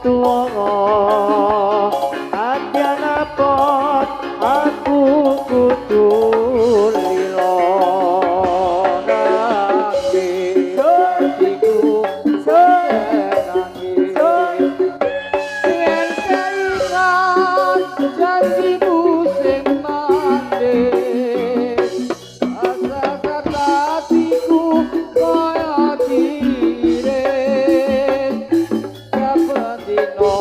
tuwa. Nadyan abot aku kudu lilo. Nangis atiku nangis. Yen kelingan janjimu sing manis, asa atiku kaya tiris. Saben dina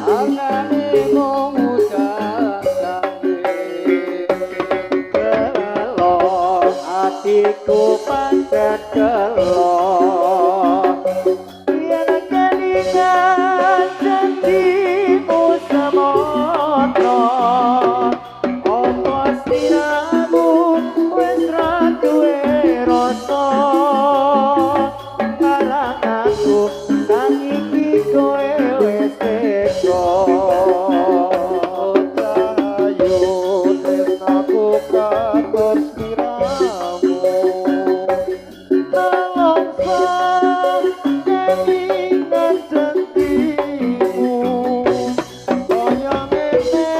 anane mung udan tangis. Gelo atiku pancen gelo yen kelingan janjimu semono. Apa sliramu wis ra duwe rasa marang aku? Saiki kowe wis tega. Ayo tresnaku katur sliramu, nelongso kelingan janjimu. Kaya ngene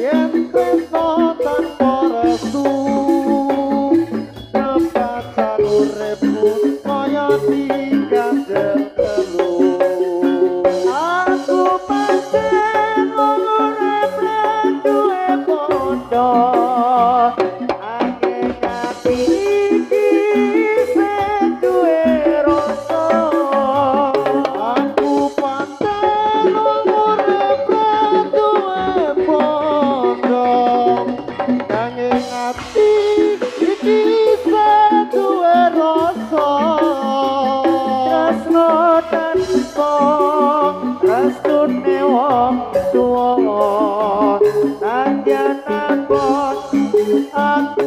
yen tresno tanpa restu, kepacan uripku kaya diganjel telu. Aku pancen wong urip ra duwe bondo, anging ati iki isih duwe rasa. Aku pancen wong urip ra duwe bondo, nanging ati iki isih duwe rasa. Tresno tanpa restune wong tuwa, nadyan abot aku